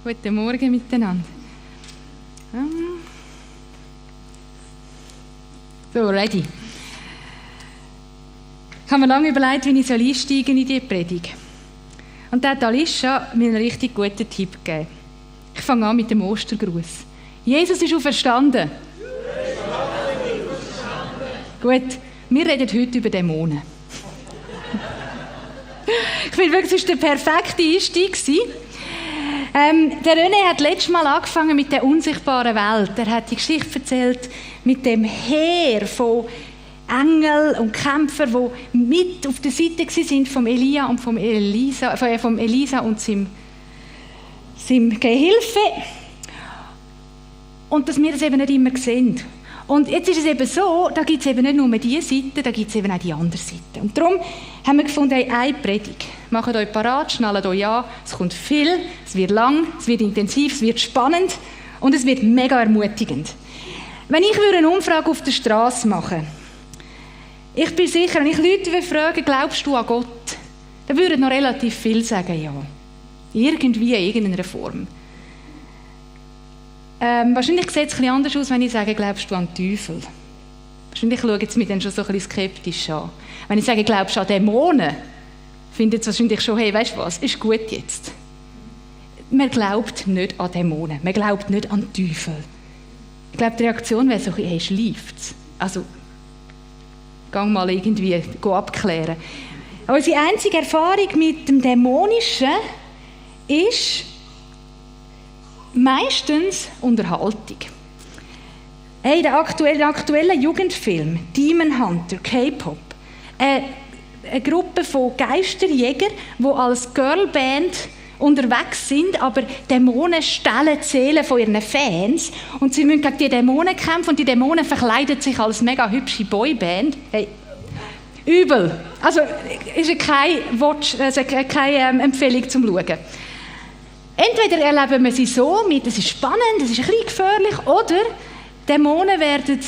Guten Morgen miteinander. So, ready. Ich habe mir lange überlegt, wie ich einsteigen in diese Predigt. Und da hat Alicia mir einen richtig guten Tipp gegeben. Ich fange an mit dem Ostergruß. Jesus ist auferstanden. Gut, wir reden heute über Dämonen. Ich finde wirklich, es war der perfekte Einstieg. Der René hat letztes Mal angefangen mit der unsichtbaren Welt. Er hat die Geschichte erzählt mit dem Heer von Engeln und Kämpfern, die mit auf der Seite waren vom Elia und vom Elisa und seinem Gehilfe. Und dass wir das eben nicht immer sehen. Und jetzt ist es eben so, da gibt es eben nicht nur diese Seite, da gibt es eben auch die andere Seite. Und darum haben wir gefunden, eine Predigt. Macht euch parat, schnallt euch an, es kommt viel, es wird lang, es wird intensiv, es wird spannend und es wird mega ermutigend. Wenn ich eine Umfrage auf der Straße machen, ich bin sicher, wenn ich Leute fragen, glaubst du an Gott, dann würden noch relativ viele sagen, ja. Irgendwie, in irgendeiner Form. Wahrscheinlich sieht es ein bisschen anders aus, wenn ich sage, glaubst du an den Teufel? Wahrscheinlich schauen sie mich dann schon so ein bisschen skeptisch an. Wenn ich sage, glaubst du an Dämonen, findet es wahrscheinlich schon, hey, weißt du was, ist gut jetzt. Man glaubt nicht an Dämonen, man glaubt nicht an den Teufel. Ich glaube, die Reaktion wäre so, hey, schläft's? Also, gang mal irgendwie abklären. Unsere einzige Erfahrung mit dem Dämonischen ist meistens Unterhaltung. Hey, der aktuelle Jugendfilm Demon Hunter, K-Pop, eine Gruppe von Geisterjägern, die als Girlband unterwegs sind, aber Dämonen stehlen die Seelen von ihren Fans und sie müssen gegen die Dämonen kämpfen und die Dämonen verkleiden sich als mega hübsche Boyband. Hey, übel. Also ist keine Empfehlung zum Schauen. Entweder erleben wir sie so, es ist spannend, es ist ein bisschen gefährlich, oder Dämonen werden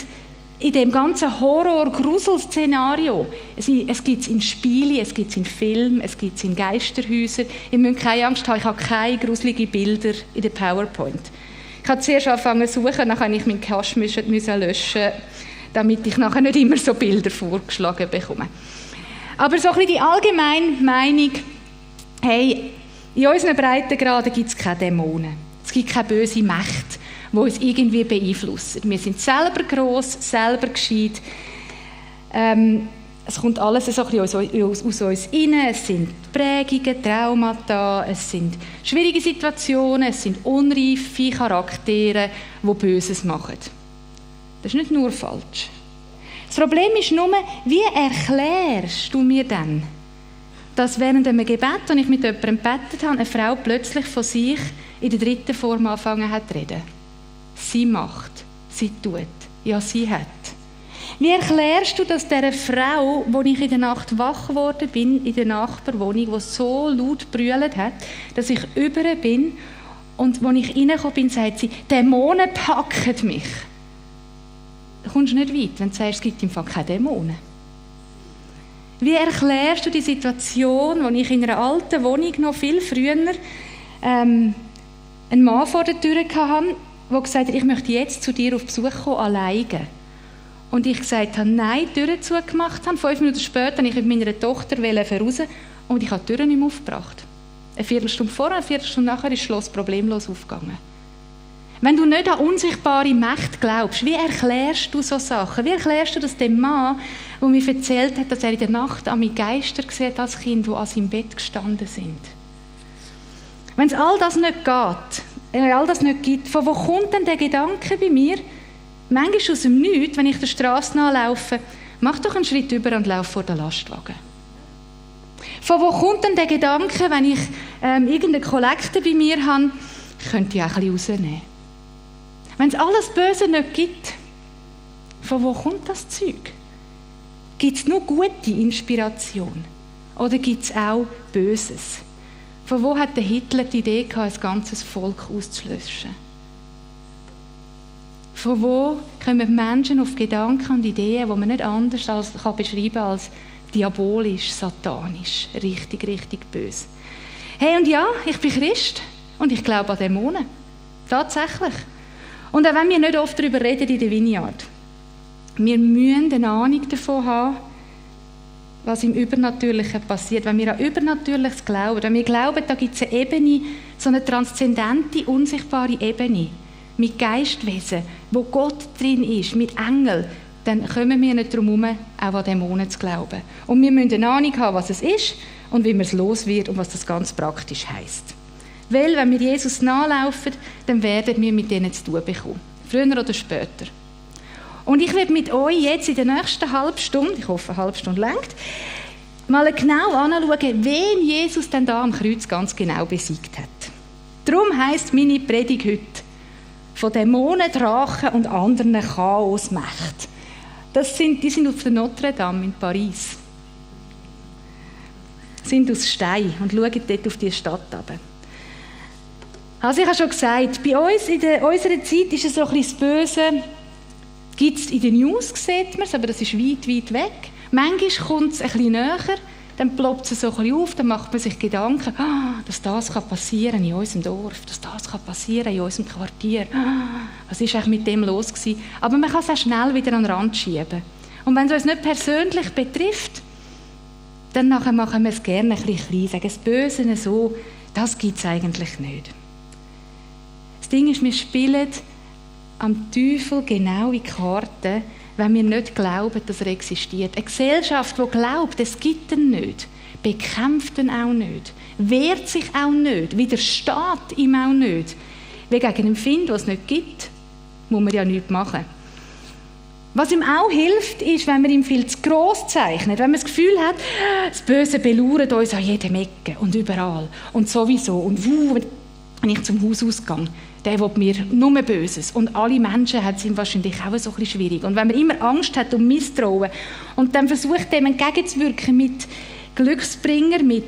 in dem ganzen Horror-Grusel-Szenario, es gibt es in Spielen, es gibt es in Filmen, es gibt es in Geisterhäusern. Ihr müsst keine Angst haben, ich habe keine gruseligen Bilder in der PowerPoint. Ich habe zuerst angefangen zu suchen, dann habe ich meinen Cache löschen, damit ich nachher nicht immer so Bilder vorgeschlagen bekomme. Aber so ein bisschen die allgemeine Meinung, hey, in unseren Breitengraden gibt es keine Dämonen. Es gibt keine böse Mächte, die uns irgendwie beeinflussen. Wir sind selber gross, selber gescheit. Es kommt alles so ein bisschen aus uns raus. Es sind Prägungen, Traumata, es sind schwierige Situationen, es sind unreife Charaktere, die Böses machen. Das ist nicht nur falsch. Das Problem ist nur, wie erklärst du mir dann, dass während einem Gebet, das ich mit jemandem gebetet habe, eine Frau plötzlich von sich in der dritten Form angefangen hat zu reden. Sie macht, sie tut, ja, sie hat. Wie erklärst du, dass dieser Frau, wo ich in der Nacht wach geworden bin, in der Nachbarwohnung, die so laut brüllt hat, dass ich über bin und als ich reingekommen bin, sagt sie, Dämonen packen mich. Da kommst du nicht weit, wenn du sagst, es gibt im Fall keine Dämonen. Wie erklärst du die Situation, wo ich in einer alten Wohnung noch viel früher einen Mann vor der Tür hatte, der gesagt hat, ich möchte jetzt zu dir auf Besuch kommen, alleine. Und ich gesagt habe, nein, die Türen zugemacht habe. 5 Minuten später wollte ich mit meiner Tochter raus und ich habe die Türen nicht mehr aufgebracht. Eine Viertelstunde vorher, eine Viertelstunde nachher ist das Schloss problemlos aufgegangen. Wenn du nicht an unsichtbare Mächte glaubst, wie erklärst du so Sachen? Wie erklärst du das dem Mann, der mir erzählt hat, dass er in der Nacht an mich Geister gesehen hat als Kind, die an seinem Bett gestanden sind? Wenn es all das nicht geht, all das nicht gibt, von wo kommt denn der Gedanke bei mir? Manchmal aus dem Nichts, wenn ich der Straße nachlaufe, mach doch einen Schritt über und lauf vor den Lastwagen. Von wo kommt denn der Gedanke, wenn ich irgendeine Kollekte bei mir habe, ich könnte die auch ein bisschen rausnehmen? Wenn es alles Böse nicht gibt, von wo kommt das Zeug? Gibt es nur gute Inspiration? Oder gibt es auch Böses? Von wo hat der Hitler die Idee gehabt, ein ganzes Volk auszulöschen? Von wo kommen Menschen auf Gedanken und Ideen, die man nicht anders beschreiben kann als diabolisch, satanisch, richtig, richtig böse? Hey, und ja, ich bin Christ. Und ich glaube an Dämonen. Tatsächlich. Und auch wenn wir nicht oft darüber reden in der Vineyard, wir müssen eine Ahnung davon haben, was im Übernatürlichen passiert. Wenn wir an Übernatürliches glauben, wenn wir glauben, da gibt es eine Ebene, so eine transzendente, unsichtbare Ebene, mit Geistwesen, wo Gott drin ist, mit Engeln, dann kommen wir nicht darum herum, auch an Dämonen zu glauben. Und wir müssen eine Ahnung haben, was es ist und wie man es los wird und was das ganz praktisch heisst. Weil, wenn wir Jesus nachlaufen, dann werden wir mit denen zu tun bekommen. Früher oder später. Und ich werde mit euch jetzt in der nächsten halben Stunde, ich hoffe, eine halbe Stunde reicht, mal genau anschauen, wen Jesus denn da am Kreuz ganz genau besiegt hat. Darum heisst meine Predigt heute von Dämonen, Drachen und anderen Chaosmächten. Die sind auf der Notre Dame in Paris. Sind aus Stein und schauen dort auf die Stadt runter. Also ich habe schon gesagt, bei uns in unserer Zeit ist es so ein bisschen das Böse, gibt es in den News, sieht man es, aber das ist weit, weit weg. Manchmal kommt es ein bisschen näher, dann ploppt es so ein bisschen auf, dann macht man sich Gedanken, dass das passieren in unserem Dorf, dass das passieren in unserem Quartier. Was ist eigentlich mit dem los gewesen? Aber man kann es auch schnell wieder an den Rand schieben. Und wenn es uns nicht persönlich betrifft, dann machen wir es gerne ein bisschen klein, sagen das Böse so, das gibt es eigentlich nicht. Das Ding ist, wir spielen am Teufel genaue Karten, wenn wir nicht glauben, dass er existiert. Eine Gesellschaft, die glaubt, es gibt ihn nicht, bekämpft ihn auch nicht, wehrt sich auch nicht, widersteht ihm auch nicht. Wie gegen einen Find, was es nicht gibt, muss man ja nichts machen. Was ihm auch hilft, ist, wenn man ihm viel zu gross zeichnet, wenn man das Gefühl hat, das Böse belauert uns an jedem Ecke und überall und sowieso und wenn ich zum Haus ausgehe, der will mir nur Böses. Und alle Menschen haben es ihm wahrscheinlich auch so ein bisschen schwierig. Und wenn man immer Angst hat und Misstrauen und dann versucht, dem entgegenzuwirken mit Glücksbringer, mit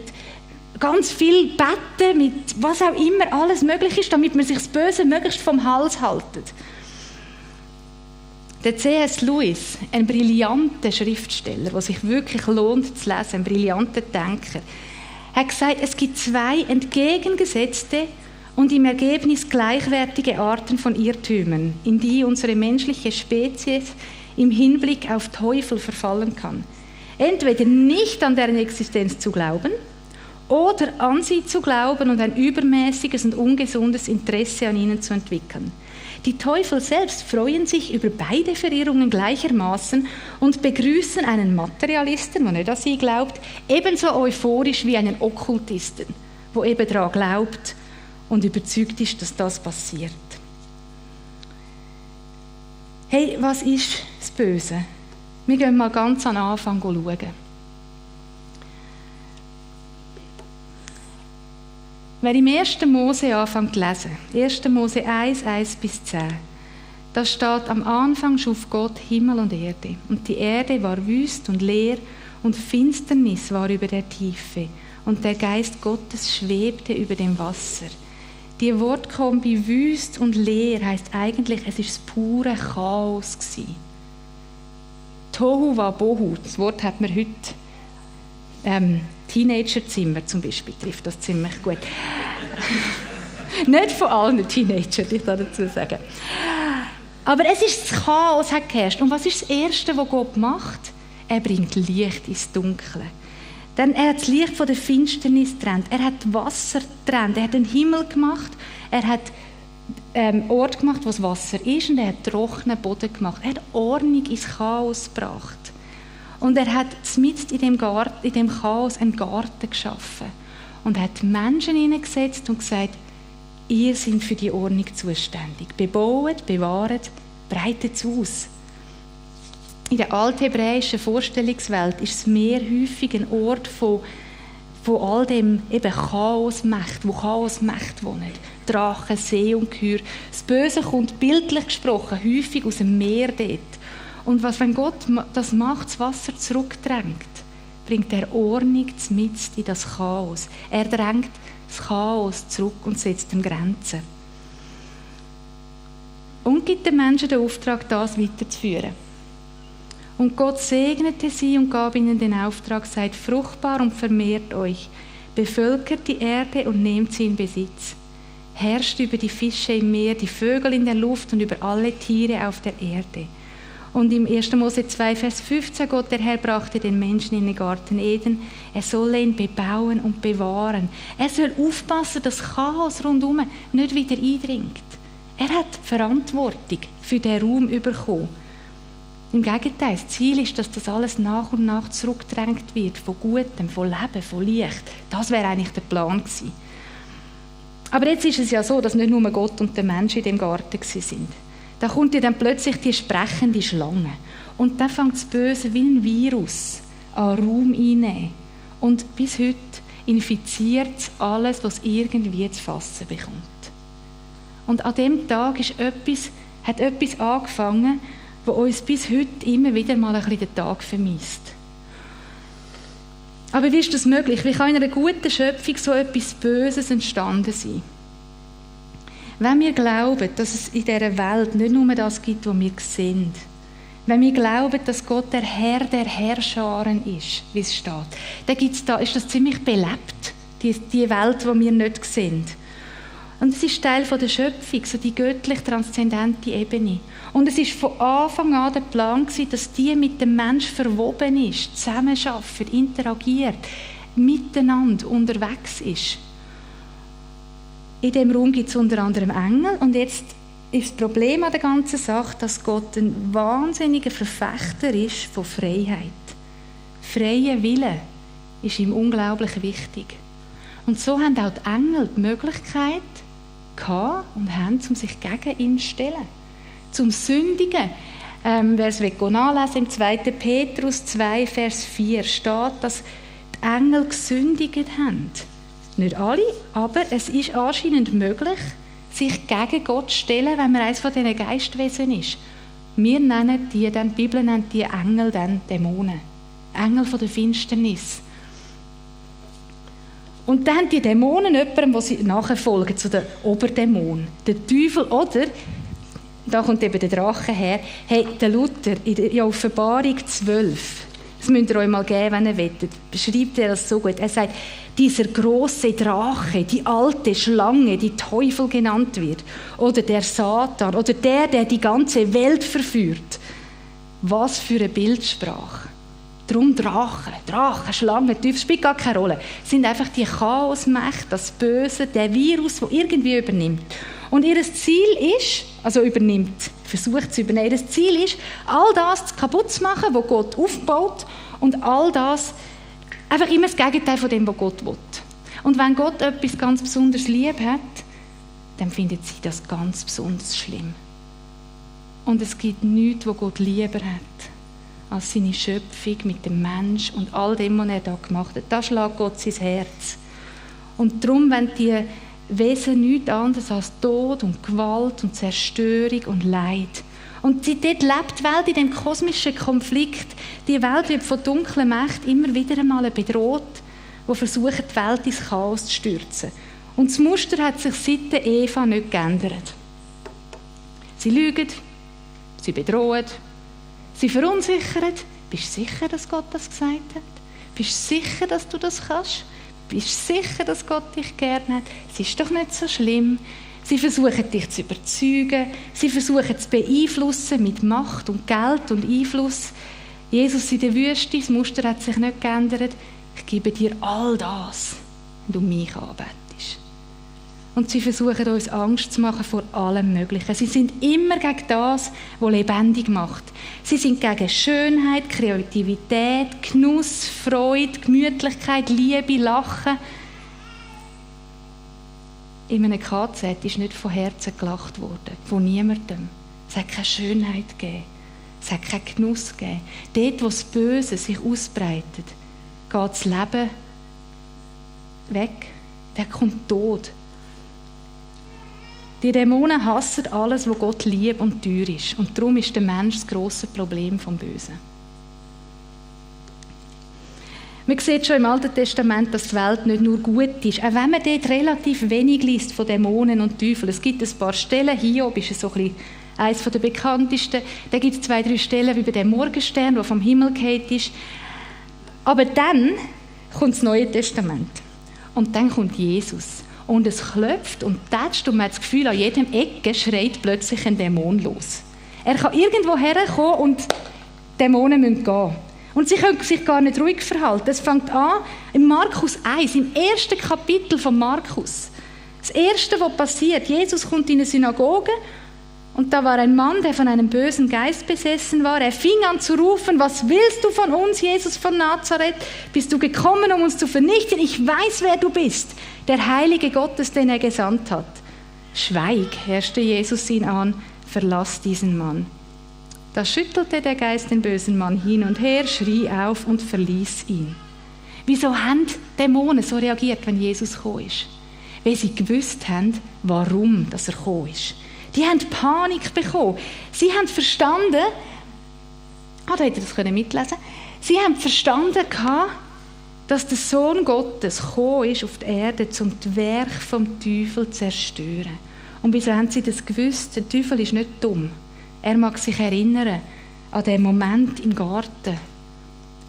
ganz viel Betten, mit was auch immer alles möglich ist, damit man sich das Böse möglichst vom Hals haltet. Der C.S. Lewis, ein brillanter Schriftsteller, der sich wirklich lohnt zu lesen, ein brillanter Denker, hat gesagt, es gibt zwei entgegengesetzte und im Ergebnis gleichwertige Arten von Irrtümern, in die unsere menschliche Spezies im Hinblick auf Teufel verfallen kann. Entweder nicht an deren Existenz zu glauben oder an sie zu glauben und ein übermäßiges und ungesundes Interesse an ihnen zu entwickeln. Die Teufel selbst freuen sich über beide Verirrungen gleichermaßen und begrüßen einen Materialisten, der nicht an sie glaubt, ebenso euphorisch wie einen Okkultisten, der eben daran glaubt und überzeugt ist, dass das passiert. Hey, was ist das Böse? Wir gehen mal ganz am Anfang schauen. Wer im 1. Mose anfängt zu lesen, 1. Mose 1, 1-10, da steht, am Anfang schuf Gott Himmel und Erde. Und die Erde war wüst und leer und Finsternis war über der Tiefe. Und der Geist Gottes schwebte über dem Wasser. Die Wortkombi wüst und leer heisst eigentlich, es war das pure Chaos gewesen. Tohu wa bohu, das Wort hat man heute. Teenagerzimmer zum Beispiel trifft das ziemlich gut. Nicht von allen Teenagern, ich darf dazu sagen. Aber es ist das Chaos, hat geherrscht. Und was ist das Erste, was Gott macht? Er bringt Licht ins Dunkle. Denn er hat das Licht von der Finsternis getrennt. Er hat Wasser getrennt. Er hat den Himmel gemacht. Er hat Ort gemacht, wo das Wasser ist. Und er hat trockenen Boden gemacht. Er hat Ordnung ins Chaos gebracht. Und er hat mitten in dem Chaos einen Garten geschaffen. Und hat Menschen hineingesetzt und gesagt, ihr seid für die Ordnung zuständig. Bebaut, bewahrt, breitet es aus. In der althebräischen Vorstellungswelt ist das Meer häufig ein Ort von all dem eben Chaosmächte, wo Chaosmächte wohnen. Drachen, Seeungeheuer. Das Böse kommt bildlich gesprochen häufig aus dem Meer dort. Und wenn Gott das macht, das Wasser zurückdrängt, bringt er Ordnung mitten in das Chaos. Er drängt das Chaos zurück und setzt ihm Grenzen. Und gibt den Menschen den Auftrag, das weiterzuführen. Und Gott segnete sie und gab ihnen den Auftrag, seid fruchtbar und vermehrt euch, bevölkert die Erde und nehmt sie in Besitz. herrscht über die Fische im Meer, die Vögel in der Luft und über alle Tiere auf der Erde. Und im 1. Mose 2, Vers 15, Gott, der Herr, brachte den Menschen in den Garten Eden. Er solle ihn bebauen und bewahren. Er soll aufpassen, dass Chaos rundherum nicht wieder eindringt. Er hat Verantwortung für den Raum bekommen. Im Gegenteil, das Ziel ist, dass das alles nach und nach zurückgedrängt wird, von Gutem, von Leben, von Licht. Das wäre eigentlich der Plan gewesen. Aber jetzt ist es ja so, dass nicht nur Gott und der Mensch in dem Garten sind. Da kommt ja dann plötzlich die sprechende Schlange. Und dann fängt das Böse wie ein Virus an Raum einnehmen. Und bis heute infiziert es alles, was irgendwie zu fassen bekommt. Und an dem Tag hat etwas angefangen, das uns bis heute immer wieder mal ein bisschen den Tag vermisst. Aber wie ist das möglich? Wie kann in einer guten Schöpfung so etwas Böses entstanden sein? Wenn wir glauben, dass es in dieser Welt nicht nur das gibt, was wir sehen, wenn wir glauben, dass Gott der Herr der Herrscharen ist, wie es steht, dann ist das ziemlich belebt, die Welt, die wir nicht sehen. Und es ist Teil der Schöpfung, so die göttlich-transzendente Ebene. Und es war von Anfang an der Plan, dass die mit dem Menschen verwoben ist, zusammenarbeitet, interagiert, miteinander unterwegs ist. In diesem Raum gibt es unter anderem Engel. Und jetzt ist das Problem an der ganzen Sache, dass Gott ein wahnsinniger Verfechter ist von Freiheit. Freier Wille ist ihm unglaublich wichtig. Und so haben auch die Engel die Möglichkeit gehabt und haben, um sich gegen ihn zu stellen. Zum Sündigen. Wer es nachlesen im 2. Petrus 2, Vers 4 steht, dass die Engel gesündigt haben. Nicht alle, aber es ist anscheinend möglich, sich gegen Gott zu stellen, wenn man eines von diesen Geistwesen ist. Wir nennen die dann, die Bibel nennt die Engel dann Dämonen. Engel von der Finsternis. Und dann haben die Dämonen jemandem, wo sie nachfolgen, zu den Oberdämonen. Der Teufel oder, da kommt eben der Drache her, hey, der Luther in der Offenbarung 12, das müsst ihr euch mal geben, wenn ihr wollt, beschreibt er das so gut. Er sagt, dieser große Drache, die alte Schlange, die Teufel genannt wird, oder der Satan, oder der die ganze Welt verführt. Was für eine Bildsprache. Darum Drachen, Schlangen, Teufel, spielt gar keine Rolle. Es sind einfach die Chaosmächte, das Böse, der Virus, der irgendwie übernimmt. Und ihr Ziel ist, versucht zu übernehmen, ihr Ziel ist, all das kaputt zu machen, was Gott aufbaut, und all das einfach immer das Gegenteil von dem, was Gott will. Und wenn Gott etwas ganz besonders lieb hat, dann findet sie das ganz besonders schlimm. Und es gibt nichts, was Gott lieber hat, als seine Schöpfung mit dem Mensch und all dem, was er da gemacht hat. Das schlägt Gott sein Herz. Und darum, wenn die Wesen nichts anderes als Tod und Gewalt und Zerstörung und Leid. Und dort lebt die Welt in dem kosmischen Konflikt. Die Welt wird von dunklen Mächten immer wieder einmal bedroht, die versuchen, die Welt ins Chaos zu stürzen. Und das Muster hat sich seit der Eva nicht geändert. Sie lügen, sie bedrohen, sie verunsichern. Bist du sicher, dass Gott das gesagt hat? Bist du sicher, dass du das kannst? Bist du sicher, dass Gott dich gerne hat? Es ist doch nicht so schlimm. Sie versuchen, dich zu überzeugen. Sie versuchen, zu beeinflussen mit Macht und Geld und Einfluss. Jesus in der Wüste, das Muster hat sich nicht geändert. Ich gebe dir all das, wenn du mich anbetest. Und sie versuchen, uns Angst zu machen vor allem Möglichen. Sie sind immer gegen das, was lebendig macht. Sie sind gegen Schönheit, Kreativität, Genuss, Freude, Gemütlichkeit, Liebe, Lachen. In einem KZ ist nicht von Herzen gelacht worden, von niemandem. Es hat keine Schönheit gegeben, es hat keinen Genuss gegeben. Dort, wo das Böse sich ausbreitet, geht das Leben weg, da kommt Tod. Die Dämonen hassen alles, was Gott lieb und teuer ist. Und darum ist der Mensch das grosse Problem vom Bösen. Man sieht schon im Alten Testament, dass die Welt nicht nur gut ist. Auch wenn man dort relativ wenig liest von Dämonen und Teufeln. Es gibt ein paar Stellen, Hiob ist so ein bisschen eines der bekanntesten. Da gibt es 2-3 Stellen wie bei dem Morgenstern, der vom Himmel gefallen ist. Aber dann kommt das Neue Testament. Und dann kommt Jesus. und es klopft und tätscht und man hat das Gefühl, an jedem Ecke schreit plötzlich ein Dämon los. Er kann irgendwo herkommen und Dämonen müssen gehen. Und sie können sich gar nicht ruhig verhalten. Es fängt an in Markus 1, im ersten Kapitel von Markus. Das Erste, was passiert, Jesus kommt in eine Synagoge und da war ein Mann, der von einem bösen Geist besessen war. Er fing an zu rufen, was willst du von uns, Jesus von Nazareth? Bist du gekommen, um uns zu vernichten? Ich weiß, wer du bist, der Heilige Gottes, den er gesandt hat. Schweig, herrschte Jesus ihn an, verlass diesen Mann. Da schüttelte der Geist den bösen Mann hin und her, schrie auf und verließ ihn. Wieso haben Dämonen so reagiert, wenn Jesus gekommen ist? Weil sie gewusst haben, warum er gekommen ist. Die haben Panik bekommen. Sie haben verstanden, da hätte ihr das mitlesen können, sie haben verstanden, dass der Sohn Gottes gekommen ist auf die Erde, um das Werk vom Teufel zu zerstören. Und wieso haben sie das gewusst? Der Teufel ist nicht dumm. Er mag sich erinnern an den Moment im Garten,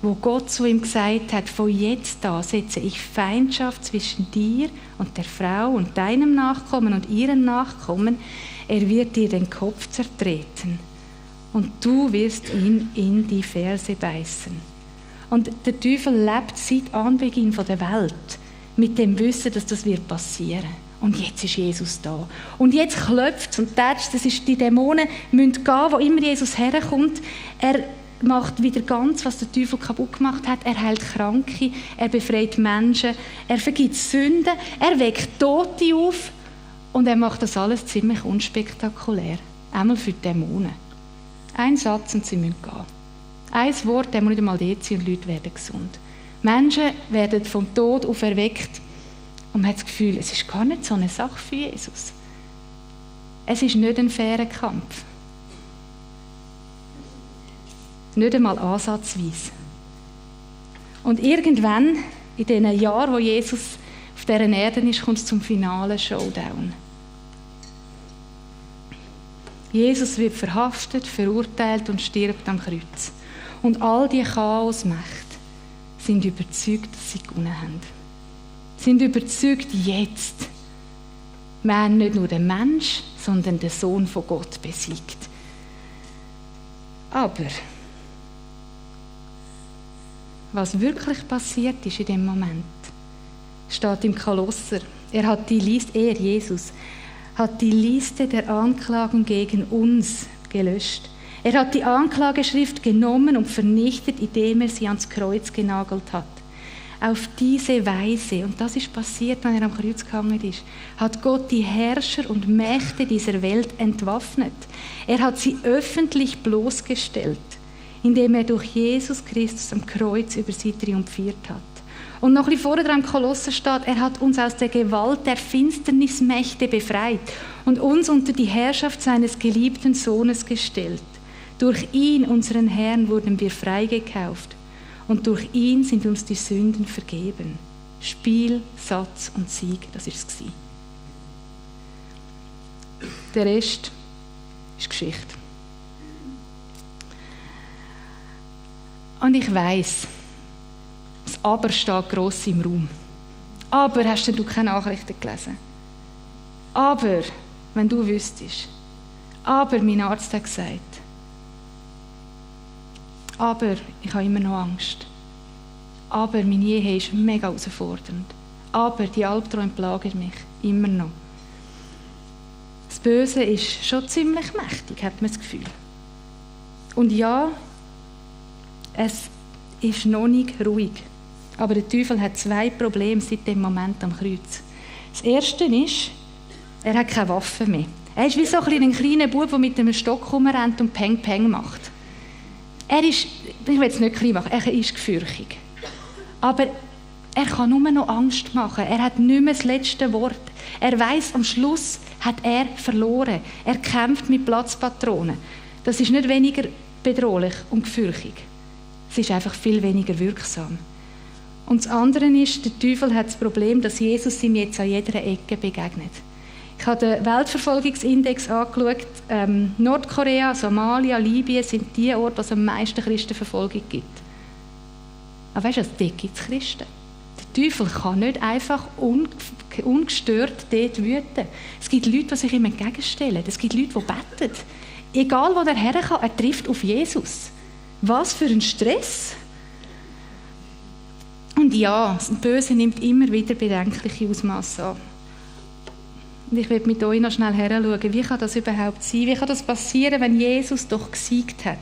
wo Gott zu ihm gesagt hat, von jetzt an setze ich Feindschaft zwischen dir und der Frau und deinem Nachkommen und ihren Nachkommen. Er wird dir den Kopf zertreten und du wirst ihn in die Ferse beißen. Und der Teufel lebt seit Anbeginn der Welt mit dem Wissen, dass das wird passieren. Und jetzt ist Jesus da. Und jetzt klopft es und tätscht, das ist, die Dämonen müssen gehen, wo immer Jesus herkommt. Er macht wieder ganz, was der Teufel kaputt gemacht hat. Er heilt Kranke, er befreit Menschen, er vergibt Sünden, er weckt Tote auf und er macht das alles ziemlich unspektakulär. Einmal für die Dämonen. Ein Satz und sie müssen gehen. Ein Wort, der muss nicht einmal dort sein und Leute werden gesund. Menschen werden vom Tod auferweckt und man hat das Gefühl, es ist gar nicht so eine Sache für Jesus. Es ist nicht ein fairer Kampf. Nicht einmal ansatzweise. Und irgendwann, in den Jahren, wo Jesus auf dieser Erde ist, kommt es zum finalen Showdown. Jesus wird verhaftet, verurteilt und stirbt am Kreuz. Und all die Chaosmächte sind überzeugt, dass sie gewonnen haben. Sind überzeugt, jetzt. Wir haben nicht nur den Mensch, sondern den Sohn von Gott besiegt. Aber was wirklich passiert ist in dem Moment, steht im Kolosser. Jesus, hat die Liste der Anklagen gegen uns gelöscht. Er hat die Anklageschrift genommen und vernichtet, indem er sie ans Kreuz genagelt hat. Auf diese Weise, und das ist passiert, wenn er am Kreuz gehangen ist, hat Gott die Herrscher und Mächte dieser Welt entwaffnet. Er hat sie öffentlich bloßgestellt, indem er durch Jesus Christus am Kreuz über sie triumphiert hat. Und noch ein bisschen vorher am Kolosser steht, er hat uns aus der Gewalt der Finsternismächte befreit und uns unter die Herrschaft seines geliebten Sohnes gestellt. Durch ihn, unseren Herrn, wurden wir freigekauft und durch ihn sind uns die Sünden vergeben. Spiel, Satz und Sieg, das war es. Der Rest ist Geschichte. Und ich weiss, das Aber steht gross im Raum. Aber hast du keine Nachrichten gelesen? Aber, wenn du wüsstest. Aber, mein Arzt hat gesagt. Aber, ich habe immer noch Angst. Aber, meine Ehe ist mega herausfordernd. Aber, die Albträume plagen mich. Immer noch. Das Böse ist schon ziemlich mächtig, hat man das Gefühl. Und ja, es ist noch nicht ruhig. Aber der Teufel hat 2 Probleme seit dem Moment am Kreuz. Das erste ist, er hat keine Waffe mehr. Er ist wie so ein kleiner Bub, der mit einem Stock rumrennt und Peng Peng macht. Er ist, ich will es nicht klein machen, er ist gefürchtig. Aber er kann nur noch Angst machen. Er hat nicht mehr das letzte Wort. Er weiss, am Schluss hat er verloren. Er kämpft mit Platzpatronen. Das ist nicht weniger bedrohlich und gefürchtig. Es ist einfach viel weniger wirksam. Und das andere ist, der Teufel hat das Problem, dass Jesus ihm jetzt an jeder Ecke begegnet. Ich habe den Weltverfolgungsindex angeschaut. Nordkorea, Somalia, Libyen sind die Orte, wo es am meisten Christenverfolgung gibt. Aber weißt du, dort gibt es Christen. Teufel kann nicht einfach ungestört dort wüten. Es gibt Leute, die sich ihm entgegenstellen. Es gibt Leute, die beten. Egal, wo er herkommt, er trifft auf Jesus. Was für ein Stress! Und ja, das Böse nimmt immer wieder bedenkliche Ausmaße an. Und ich will mit euch noch schnell heranschauen, wie kann das überhaupt sein? Wie kann das passieren, wenn Jesus doch gesiegt hat?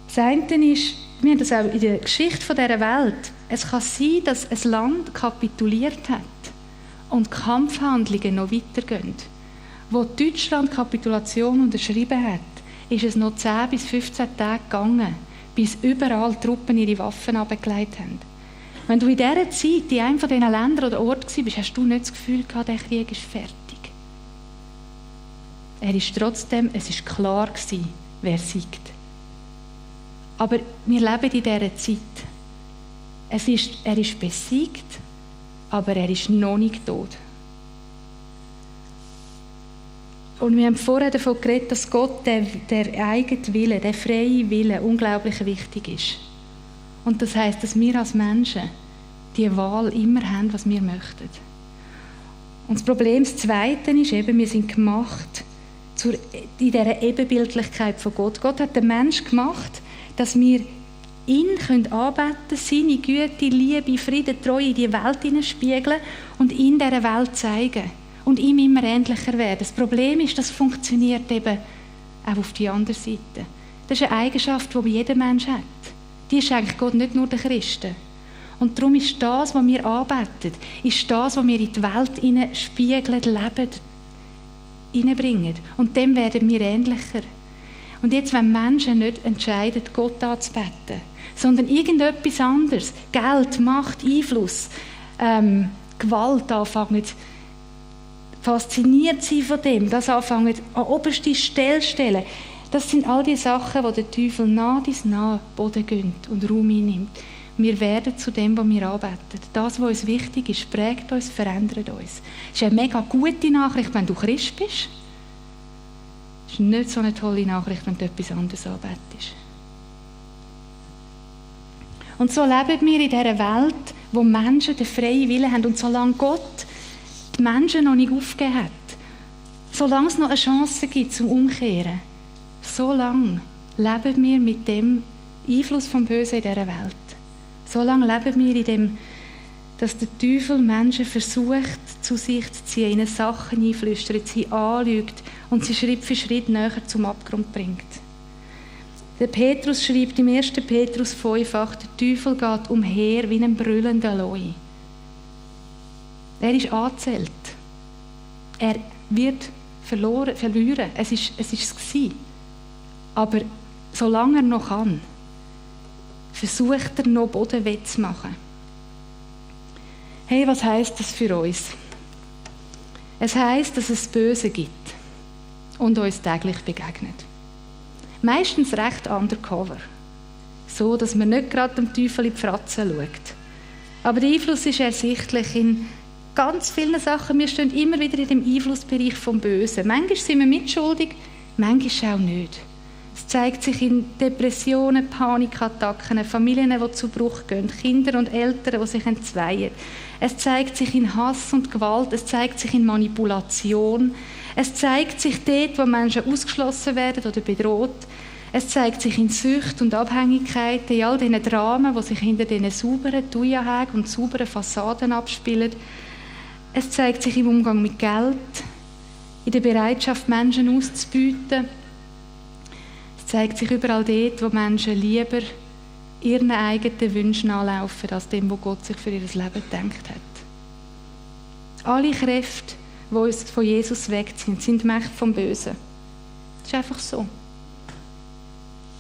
Das eine ist, wir haben das auch in der Geschichte dieser Welt, es kann sein, dass ein Land kapituliert hat und Kampfhandlungen noch weitergehen. Wo Deutschland Kapitulation unterschrieben hat, ist es noch 10 bis 15 Tage gegangen, bis überall Truppen ihre Waffen abgelegt haben. Wenn du in dieser Zeit in einem von diesen Ländern oder Orten warst, hast du nicht das Gefühl gehabt, der Krieg ist fertig. Es ist klar gewesen, wer siegt. Aber wir leben in dieser Zeit. Er ist besiegt, aber er ist noch nicht tot. Und wir haben vorher davon geredet, dass Gott der eigene Wille, der freie Wille unglaublich wichtig ist. Und das heisst, dass wir als Menschen die Wahl immer haben, was wir möchten. Und das Problem, das Zweite ist eben, wir sind gemacht in dieser Ebenbildlichkeit von Gott. Gott hat den Menschen gemacht, dass wir ihn anbeten können, seine Güte, Liebe, Frieden, Treue in die Welt hineinspiegeln und ihn dieser Welt zeigen. Und ihm immer ähnlicher werden. Das Problem ist, das funktioniert eben auch auf die andere Seite. Das ist eine Eigenschaft, die jeder Mensch hat. Die schenkt Gott nicht nur den Christen. Und darum ist das, was wir anbeten, ist das, was wir in die Welt spiegeln, leben, hineinbringen. Und dem werden wir ähnlicher. Und jetzt, wenn Menschen nicht entscheiden, Gott anzubeten, sondern irgendetwas anderes, Geld, Macht, Einfluss, Gewalt anfangen, fasziniert sein von dem, das anfangen an oberste Stelle stellen, das sind all die Sachen, wo der Teufel nah Boden gönnt und Raum einnimmt. Wir werden zu dem, was wir anbeten. Das, was uns wichtig ist, prägt uns, verändert uns. Es ist eine mega gute Nachricht, wenn du Christ bist. Es ist nicht so eine tolle Nachricht, wenn du etwas anderes anbetest. Und so leben wir in dieser Welt, wo Menschen den freien Willen haben. Und solange Gott die Menschen noch nicht aufgegeben hat, solange es noch eine Chance gibt zum Umkehren, solange leben wir mit dem Einfluss vom Bösen in dieser Welt. Solange leben wir in dem, dass der Teufel Menschen versucht, zu sich zu ziehen, ihnen Sachen einflüstert, sie anlügt und sie Schritt für Schritt näher zum Abgrund bringt. Der Petrus schreibt im 1. Petrus 5,8, der Teufel geht umher wie ein brüllender Leu. Er ist angezählt. Er wird verlieren. Es ist es gewesen. Aber solange er noch kann, versucht er noch Boden wettzumachen. Hey, was heisst das für uns? Es heisst, dass es Böse gibt und uns täglich begegnet. Meistens recht undercover. So, dass man nicht gerade dem Teufel in die Fratze schaut. Aber der Einfluss ist ersichtlich in ganz vielen Sachen. Wir stehen immer wieder in dem Einflussbereich vom Bösen. Manchmal sind wir mitschuldig, manchmal auch nicht. Es zeigt sich in Depressionen, Panikattacken, Familien, die zu Bruch gehen, Kinder und Eltern, die sich entzweien. Es zeigt sich in Hass und Gewalt, es zeigt sich in Manipulation. Es zeigt sich dort, wo Menschen ausgeschlossen werden oder bedroht. Es zeigt sich in Sucht und Abhängigkeiten, in all diesen Dramen, die sich hinter diesen sauberen Thuja-Hägen und sauberen Fassaden abspielen. Es zeigt sich im Umgang mit Geld, in der Bereitschaft, Menschen auszubeuten. Es zeigt sich überall dort, wo Menschen lieber ihren eigenen Wünschen nachlaufen, als dem, was Gott sich für ihr Leben gedacht hat. Alle Kräfte, die uns von Jesus wegziehen, sind Mächte vom Bösen. Das ist einfach so.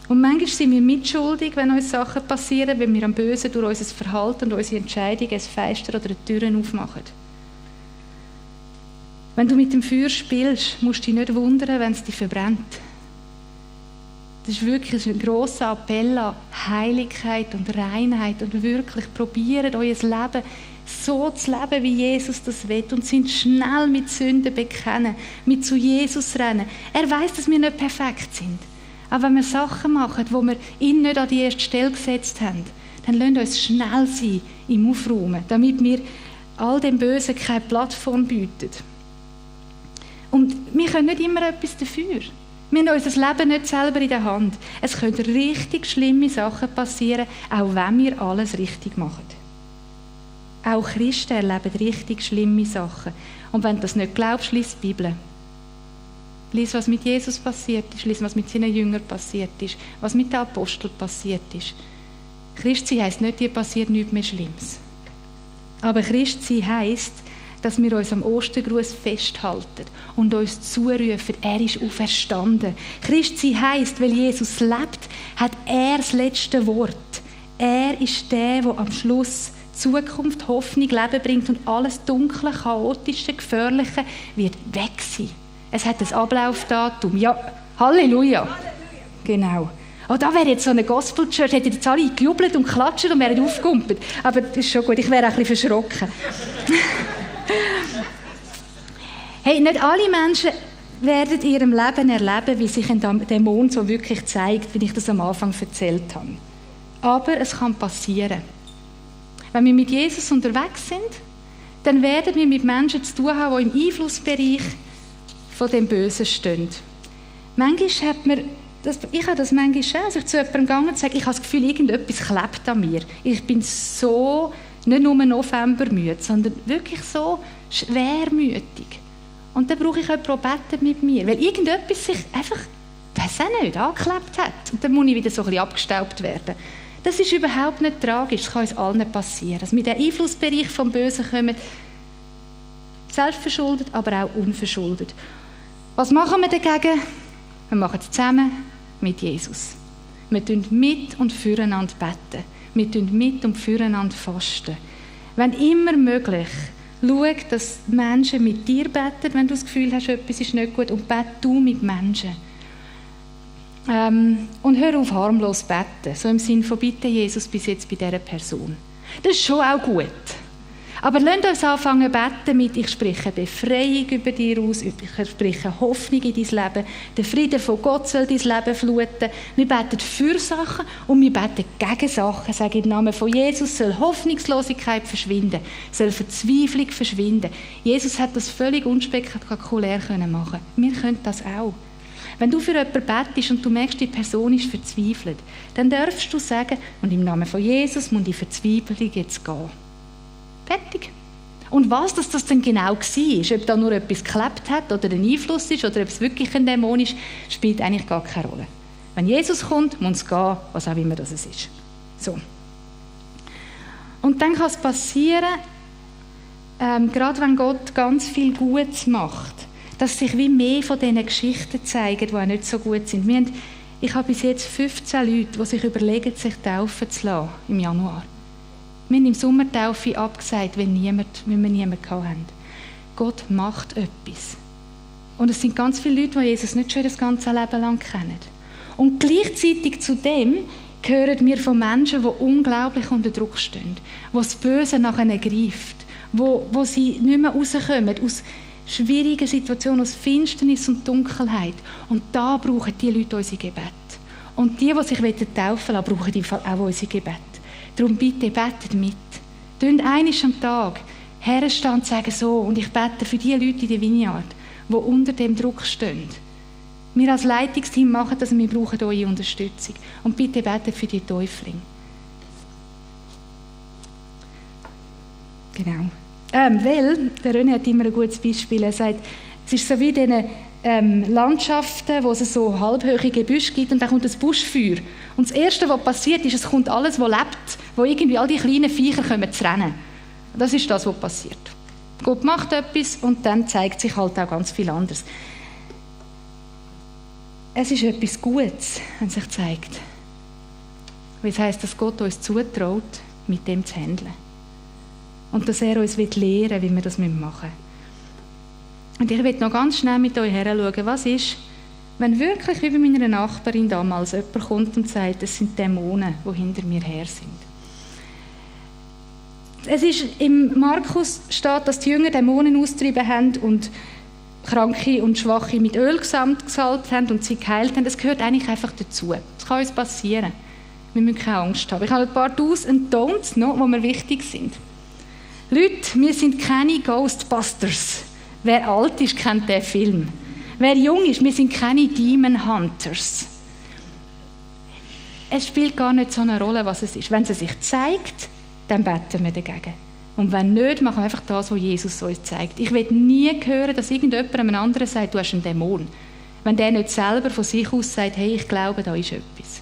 Und manchmal sind wir mitschuldig, wenn uns Sachen passieren, wenn wir am Bösen durch unser Verhalten und unsere Entscheidungen ein Fenster oder Türen aufmachen. Wenn du mit dem Feuer spielst, musst du dich nicht wundern, wenn es dich verbrennt. Das ist wirklich ein grosser Appell an Heiligkeit und Reinheit und wirklich probiert, euer Leben so zu leben, wie Jesus das will und sind schnell mit Sünden bekennen, mit zu Jesus rennen. Er weiß, dass wir nicht perfekt sind. Aber wenn wir Sachen machen, wo wir ihn nicht an die erste Stelle gesetzt haben, dann lasst uns schnell sein im Aufräumen, damit wir all dem Bösen keine Plattform bieten. Und wir können nicht immer etwas dafür. Wir haben unser Leben nicht selber in der Hand. Es können richtig schlimme Sachen passieren, auch wenn wir alles richtig machen. Auch Christen erleben richtig schlimme Sachen. Und wenn du das nicht glaubst, lies die Bibel. Lies, was mit Jesus passiert ist, lies, was mit seinen Jüngern passiert ist, was mit den Aposteln passiert ist. Christsein heisst nicht, dir passiert nichts mehr Schlimmes. Aber Christsein heisst, dass wir uns am Ostergruß festhalten und uns zurufen, er ist auferstanden. Christsein heisst, weil Jesus lebt, hat er das letzte Wort. Er ist der am Schluss Zukunft, Hoffnung, Leben bringt und alles Dunkle, Chaotische, Gefährliche wird weg sein. Es hat ein Ablaufdatum. Ja, Halleluja. Genau. Oh, da wäre jetzt so eine Gospel-Church, hätten jetzt alle gejubelt und geklatscht und wären aufgegumpelt. Aber das ist schon gut, ich wäre auch ein bisschen verschrocken. Hey, nicht alle Menschen werden in ihrem Leben erleben, wie sich ein Dämon so wirklich zeigt, wie ich das am Anfang erzählt habe. Aber es kann passieren. Wenn wir mit Jesus unterwegs sind, dann werden wir mit Menschen zu tun haben, die im Einflussbereich von dem Bösen stehen. Manchmal hat man, ich habe das manchmal schon, als ich zu jemandem gegangen und sage, ich habe das Gefühl, irgendetwas klebt an mir. Ich bin so, nicht nur novembermüde, sondern wirklich so schwermütig. Und dann brauche ich jemanden, der betet mit mir, weil irgendetwas sich einfach, ich weiss auch nicht, angeklebt hat. Und dann muss ich wieder so ein bisschen abgestaubt werden. Das ist überhaupt nicht tragisch, das kann uns allen passieren. Dass wir in den Einflussbereich vom Bösen kommen, selbstverschuldet, aber auch unverschuldet. Was machen wir dagegen? Wir machen es zusammen mit Jesus. Wir tun mit und füreinander beten. Wir tun mit und füreinander fasten. Wenn immer möglich, schau, dass Menschen mit dir beten, wenn du das Gefühl hast, etwas ist nicht gut, und bete du mit Menschen. Und hör auf, harmlos beten. So im Sinne von, bitte Jesus, bis jetzt bei dieser Person. Das ist schon auch gut. Aber lasst uns anfangen beten mit, ich spreche Befreiung über dir aus, ich spreche Hoffnung in dein Leben, der Friede von Gott soll dein Leben fluten. Wir beten für Sachen und wir beten gegen Sachen. Sage im Namen von Jesus, soll Hoffnungslosigkeit verschwinden, soll Verzweiflung verschwinden. Jesus hat das völlig unspektakulär machen. Wir können das auch. Wenn du für jemanden betest und du merkst, die Person ist verzweifelt, dann darfst du sagen, und im Namen von Jesus muss die Verzweiflung jetzt gehen. Fertig. Und was das denn genau war, ob da nur etwas geklebt hat oder ein Einfluss ist oder ob es wirklich ein Dämon ist, spielt eigentlich gar keine Rolle. Wenn Jesus kommt, muss es gehen, was auch immer das ist. So. Und dann kann es passieren, gerade wenn Gott ganz viel Gutes macht, dass sich wie mehr von diesen Geschichten zeigen, die auch nicht so gut sind. Ich habe bis jetzt 15 Leute, die sich überlegen, sich taufen zu lassen im Januar. Wir haben im Sommer Taufe abgesagt, weil wir niemanden hatten. Gott macht etwas. Und es sind ganz viele Leute, die Jesus nicht schon das ganze Leben lang kennen. Und gleichzeitig zu dem hören wir von Menschen, die unglaublich unter Druck stehen, wo das Böse nach ihnen greift, wo sie nicht mehr rauskommen aus schwierigen Situationen, aus Finsternis und Dunkelheit. Und da brauchen die Leute unser Gebet. Und die sich taufen lassen, brauchen im Fall auch unser Gebet. Darum bitte, betet mit. Tönt einmal am Tag herstehen und sagen so, und ich bete für die Leute in der Vineyard, die unter dem Druck stehen. Wir als Leitungsteam machen das und wir brauchen eure Unterstützung. Und bitte betet für die Täuflinge. Genau. Weil, der René hat immer ein gutes Beispiel, er sagt, es ist so wie in diesen Landschaften, wo es so halbhohe Gebüsche gibt und dann kommt das Buschfeuer. Und das Erste, was passiert, ist, es kommt alles, was lebt, wo irgendwie all die kleinen Viecher kommen zu rennen. Das ist das, was passiert. Gott macht etwas und dann zeigt sich halt auch ganz viel anderes. Es ist etwas Gutes, wenn es sich zeigt. Weil es heisst, dass Gott uns zutraut, mit dem zu handeln. Und dass er uns lehren will, wie wir das machen müssen. Und ich will noch ganz schnell mit euch heranschauen, was ist, wenn wirklich wie bei meiner Nachbarin damals jemand kommt und sagt, es sind Dämonen, die hinter mir her sind. Es ist im Markus steht, dass die Jünger Dämonen austrieben haben und Kranke und Schwache mit Öl gesalbt haben und sie geheilt haben. Das gehört eigentlich einfach dazu. Das kann uns passieren. Wir müssen keine Angst haben. Ich habe ein paar Do's und Don'ts noch, die mir wichtig sind. Leute, wir sind keine Ghostbusters. Wer alt ist, kennt den Film. Wer jung ist, wir sind keine Demon Hunters. Es spielt gar nicht so eine Rolle, was es ist. Wenn es sich zeigt, dann beten wir dagegen. Und wenn nicht, machen wir einfach das, was Jesus uns zeigt. Ich will nie hören, dass irgendjemand einem anderen sagt, du hast einen Dämon. Wenn der nicht selber von sich aus sagt, hey, ich glaube, da ist etwas.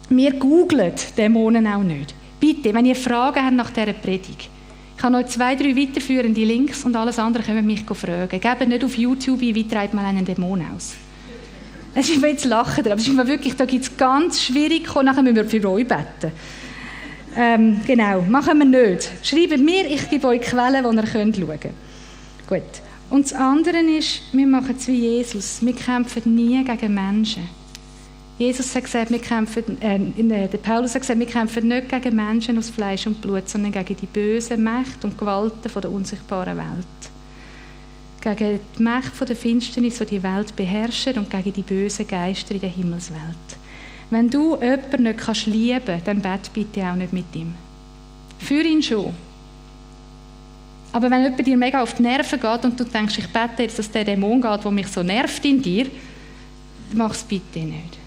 Wir googlen Dämonen auch nicht. Bitte, wenn ihr Fragen habt nach dieser Predigt, ich habe noch 2, 3 weiterführende Links und alles andere können mich fragen. Gebt nicht auf YouTube ein, wie treibt man einen Dämon aus. Es ist mir jetzt lachen, aber es ist mir wirklich, da gibt es ganz schwierig, nachher müssen wir für euch beten. Genau, machen wir nicht. Schreibt mir, ich gebe euch Quellen, die ihr schauen könnt. Gut. Und das andere ist, wir machen es wie Jesus. Wir kämpfen nie gegen Menschen. Jesus hat gesagt, der Paulus hat gesagt, wir kämpfen nicht gegen Menschen aus Fleisch und Blut, sondern gegen die bösen Mächte und Gewalten von der unsichtbaren Welt. Gegen die Mächte der Finsternis, die die Welt beherrschen, und gegen die bösen Geister in der Himmelswelt. Wenn du jemanden nicht lieben kannst, dann bete bitte auch nicht mit ihm. Für ihn schon. Aber wenn jemand dir mega auf die Nerven geht und du denkst, ich bete jetzt, dass der Dämon geht, der mich so nervt in dir, dann mach es bitte nicht.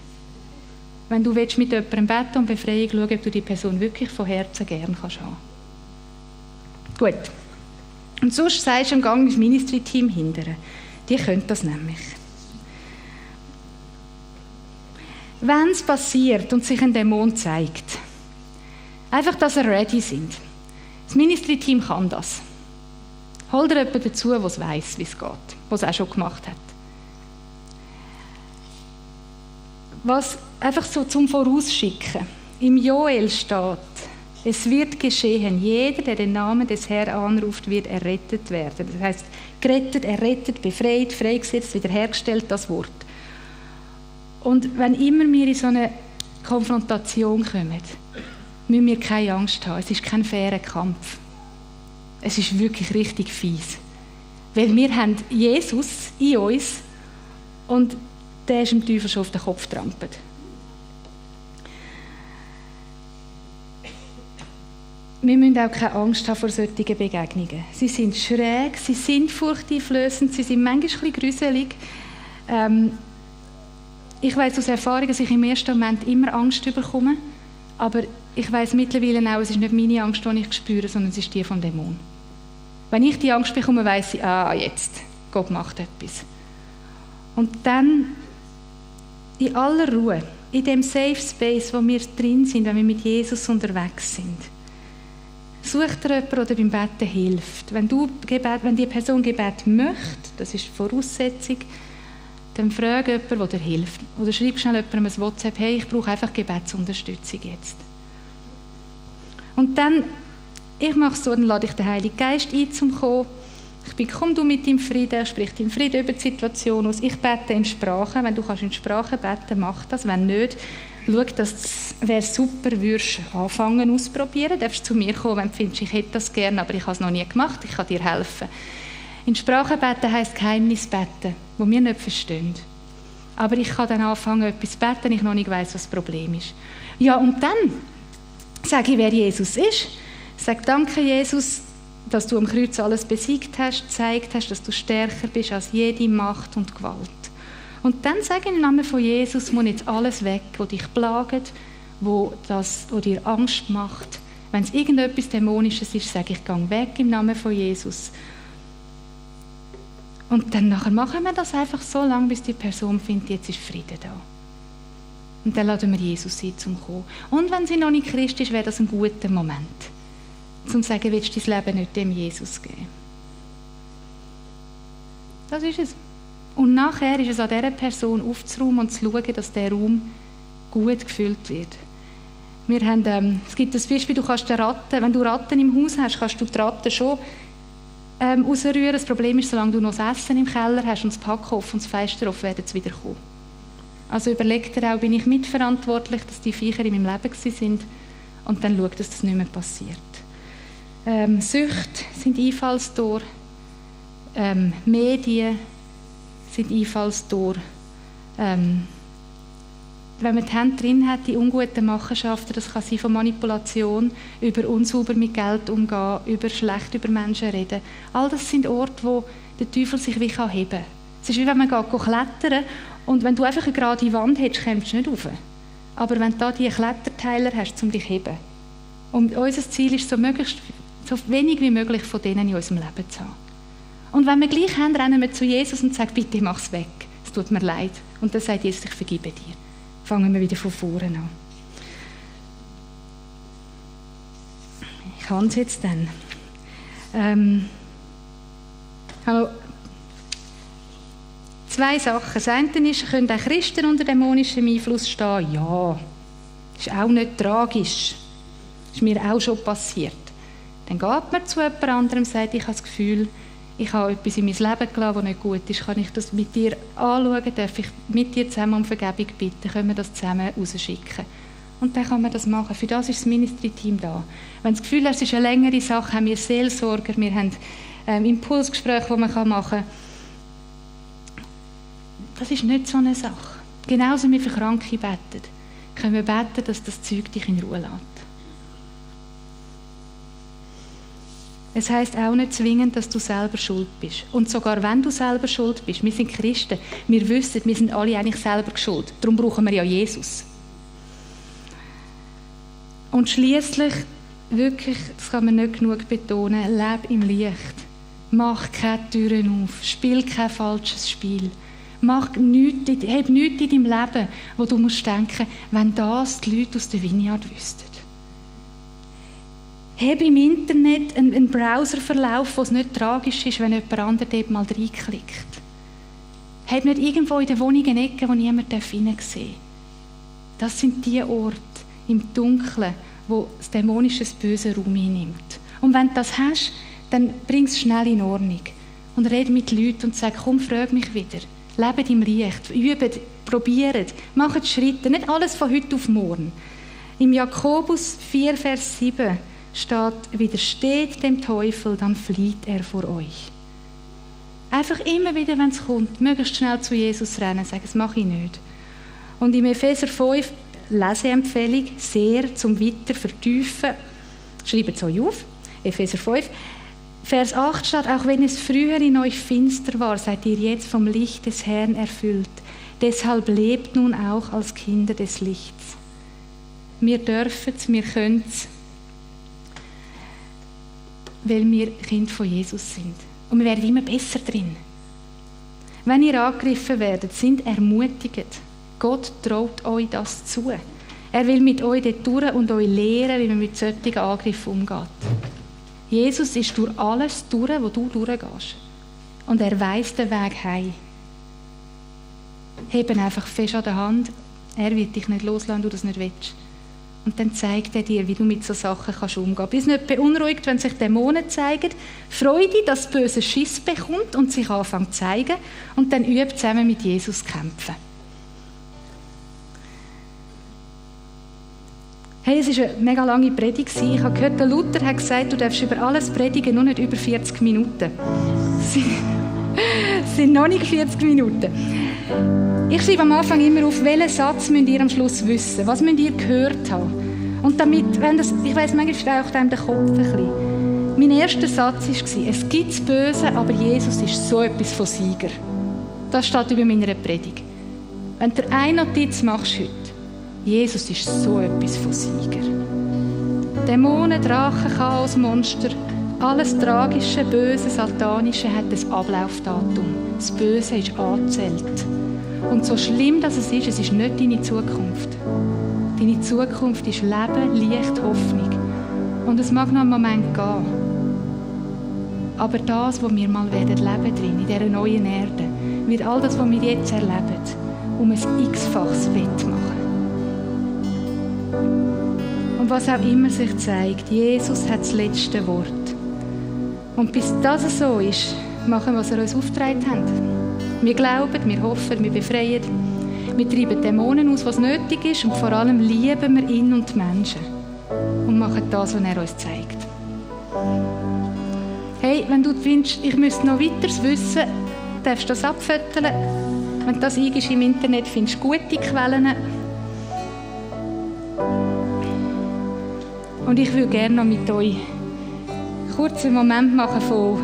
Wenn du mit jemandem beten und Befreiung schauen, ob du die Person wirklich von Herzen gern kannst haben. Gut. Und sonst sagst du im Gang das Ministry-Team hindern. Die können das nämlich. Wenn es passiert und sich ein Dämon zeigt, einfach, dass ihr ready sind. Das Ministry-Team kann das. Hol dir jemanden dazu, der es weiss, wie es geht, der es auch schon gemacht hat. Was einfach so zum Vorausschicken. Im Joel steht, es wird geschehen, jeder, der den Namen des Herrn anruft, wird errettet werden. Das heisst, gerettet, errettet, befreit, freigesetzt, wiederhergestellt, das Wort. Und wenn immer wir in so eine Konfrontation kommen, müssen wir keine Angst haben. Es ist kein fairer Kampf. Es ist wirklich richtig fies. Weil wir haben Jesus in uns und der ist dem Teufel schon auf den Kopf getrampelt. Wir müssen auch keine Angst haben vor solchen Begegnungen. Sie sind schräg, sie sind furchteinflößend, sie sind manchmal ein bisschen gruselig. Ich weiss aus Erfahrung, dass ich im ersten Moment immer Angst bekomme, aber ich weiss mittlerweile auch, es ist nicht meine Angst, die ich spüre, sondern es ist die vom Dämon. Wenn ich die Angst bekomme, weiss ich, jetzt, Gott macht etwas. Und dann, in aller Ruhe, in dem Safe Space, wo wir drin sind, wenn wir mit Jesus unterwegs sind, sucht dir jemanden, der beim Beten hilft. Wenn die Person Gebet möchte, das ist die Voraussetzung, dann frage jemanden, der dir hilft. Oder schreib schnell jemandem ein WhatsApp, hey, ich brauche einfach Gebetsunterstützung jetzt. Und dann, ich mache es so, dann lade ich den Heiligen Geist ein, zum Kommen. Ich bin, komm du mit deinem Frieden, sprich deinem Frieden über die Situation aus. Ich bete in Sprache. Wenn du kannst in Sprache beten, mach das. Wenn nicht, schau, das wäre super, würdest anfangen ausprobieren. Du darfst zu mir kommen, wenn du findest, ich hätte das gerne, aber ich habe es noch nie gemacht, ich kann dir helfen. In Sprache beten heisst Geheimnis beten, das wir nicht verstehen. Aber ich kann dann anfangen, etwas zu beten, ich noch nicht weiss, was das Problem ist. Ja, und dann sage ich, wer Jesus ist. Ich sage, danke Jesus, dass du am Kreuz alles besiegt hast, gezeigt hast, dass du stärker bist als jede Macht und Gewalt. Und dann sage ich im Namen von Jesus, muss jetzt alles weg, was dich plagt, was dir Angst macht. Wenn es irgendetwas Dämonisches ist, sage ich, geh weg im Namen von Jesus. Und dann nachher machen wir das einfach so lange, bis die Person findet, jetzt ist Frieden da. Und dann laden wir Jesus ein, zum Kommen. Und wenn sie noch nicht Christ ist, wäre das ein guter Moment, um zu sagen, willst du dein Leben nicht dem Jesus geben? Das ist es. Und nachher ist es an dieser Person aufzuräumen und zu schauen, dass der Raum gut gefüllt wird. Wir haben, es gibt das Beispiel, du kannst wenn du Ratten im Haus hast, kannst du die Ratten schon rausrühren. Das Problem ist, solange du noch das Essen im Keller hast und das Packofen und das Fenster offen, werden sie wieder kommen. Also überleg dir auch, bin ich mitverantwortlich, dass die Viecher in meinem Leben waren, und dann schau, dass das nicht mehr passiert. Süchte sind Einfallstor, Medien sind Einfallstor, wenn man die Hände drin hat, die unguten Machenschaften, das kann sein von Manipulation, über unsauber mit Geld umgehen, über schlecht über Menschen reden. All das sind Orte, wo der Teufel sich wie heben kann. Es ist wie wenn man klettern und wenn du einfach eine gerade Wand hättest, kommst du nicht rauf. Aber wenn du da diese Kletterteiler hast, um dich zu heben. Und unser Ziel ist, so wenig wie möglich von denen in unserem Leben zu haben. Und wenn wir gleich haben, rennen wir zu Jesus und sagen, bitte mach es weg. Es tut mir leid. Und dann sagt Jesus, ich vergebe dir. Fangen wir wieder von vorne an. Ich kann es jetzt dann. Zwei Sachen. Das eine ist, können auch Christen unter dämonischem Einfluss stehen? Ja. Ist auch nicht tragisch. Ist mir auch schon passiert. Dann geht man zu jemand anderem und sagt, ich habe das Gefühl, ich habe etwas in mein Leben gelassen, das nicht gut ist. Kann ich das mit dir anschauen? Darf ich mit dir zusammen um Vergebung bitten? Können wir das zusammen rausschicken? Und dann kann man das machen. Für das ist das Ministry-Team da. Wenn du das Gefühl hast, es ist eine längere Sache, haben wir Seelsorger, wir haben Impulsgespräche, die man machen kann. Das ist nicht so eine Sache. Genauso wie wir für Kranke beten, können wir beten, dass das Zeug dich in Ruhe lässt. Es heisst auch nicht zwingend, dass du selber schuld bist. Und sogar wenn du selber schuld bist, wir sind Christen, wir wissen, wir sind alle eigentlich selber schuld. Darum brauchen wir ja Jesus. Und schliesslich, wirklich, das kann man nicht genug betonen, lebe im Licht. Mach keine Türen auf, spiel kein falsches Spiel. Hab nichts in deinem Leben, wo du musst denken, wenn das die Leute aus der Vineyard wüssten. Hab im Internet einen Browserverlauf, wo es nicht tragisch ist, wenn jemand anderes dort mal reinklickt. Hab nicht irgendwo in der Wohnung eine Ecke, wo niemand hineinsehen darf. Das sind die Orte im Dunkeln, wo das dämonische Böse Raum einnimmt. Und wenn du das hast, dann bring es schnell in Ordnung. Und rede mit Leuten und sag, komm, frag mich wieder. Lebt im Licht, übt, probiert, macht Schritte. Nicht alles von heute auf morgen. Im Jakobus 4, Vers 7 steht, widersteht dem Teufel, dann flieht er vor euch. Einfach immer wieder, wenn es kommt, möglichst schnell zu Jesus rennen, sagen, das mache ich nicht. Und im Epheser 5, Leseempfehlung, sehr zum Weiter vertiefen, schreibt es euch auf, Epheser 5, Vers 8 steht, auch wenn es früher in euch finster war, seid ihr jetzt vom Licht des Herrn erfüllt. Deshalb lebt nun auch als Kinder des Lichts. Wir dürfen es, wir können es, weil wir Kinder von Jesus sind. Und wir werden immer besser drin. Wenn ihr angegriffen werdet, sind ermutigt. Gott traut euch das zu. Er will mit euch dort durch und euch lehren, wie man mit solchen Angriffen umgeht. Jesus ist durch alles durch, wo du durchgehst. Und er weiss den Weg heim. Heb einfach fest an der Hand. Er wird dich nicht loslassen, wenn du das nicht willst. Und dann zeigt er dir, wie du mit solchen Sachen umgehen kannst. Bist nicht beunruhigt, wenn sich Dämonen zeigen. Freu dich, dass das Böse Schiss bekommt und sich anfängt zu zeigen. Und dann übe zusammen mit Jesus kämpfen. Hey, es war eine mega lange Predigt. Ich habe gehört, der Luther hat gesagt, du darfst über alles predigen, nur nicht über 40 Minuten. Es sind noch nicht 40 Minuten. Ich schreibe am Anfang immer auf, welchen Satz müsst ihr am Schluss wissen? Was müsst ihr gehört haben? Und damit, wenn das, ich weiss, manchmal staucht einem der Kopf ein bisschen. Mein erster Satz war, es gibt das Böse, aber Jesus ist so etwas von Sieger. Das steht über meiner Predigt. Wenn du eine Notiz machst heute, Jesus ist so etwas von Sieger. Dämonen, Drachen, Chaos, Monster, alles Tragische, Böse, Satanische hat ein Ablaufdatum. Das Böse ist angezählt. Und so schlimm, dass es ist nicht deine Zukunft. Deine Zukunft ist Leben, Licht, Hoffnung. Und es mag noch einen Moment gehen. Aber das, was wir mal werden leben drin, in dieser neuen Erde, wird all das, was wir jetzt erleben, um ein x-faches wettmachen. Und was auch immer sich zeigt, Jesus hat das letzte Wort. Und bis das so ist, machen wir, was er uns aufgetragen hat. Wir glauben, wir hoffen, wir befreien. Wir treiben Dämonen aus, was nötig ist, und vor allem lieben wir ihn und die Menschen. Und machen das, was er uns zeigt. Hey, wenn du findest, ich müsste noch weiteres wissen, darfst du das abfütteln. Wenn du das eingibst im Internet, findest du gute Quellen. Und ich würde gerne noch mit euch kurz einen Moment machen von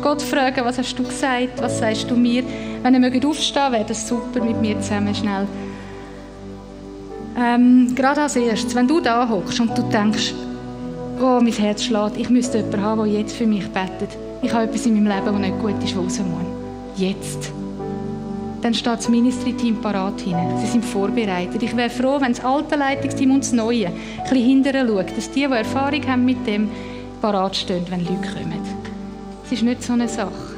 Gott fragen, was hast du gesagt, was sagst du mir? Wenn ihr mögt aufstehen, wäre das super mit mir zusammen schnell. Gerade als erstes, wenn du da hockst und du denkst, oh, mein Herz schlägt, ich müsste jemanden haben, der jetzt für mich betet. Ich habe etwas in meinem Leben, das nicht gut ist, was raus muss. Jetzt. Dann steht das Ministry-Team parat hin. Sie sind vorbereitet. Ich wäre froh, wenn das alte Leitungsteam und das neue ein bisschen hinterher schaut, dass die Erfahrung haben mit dem, parat stehen, wenn Leute kommen. Es ist nicht so eine Sache.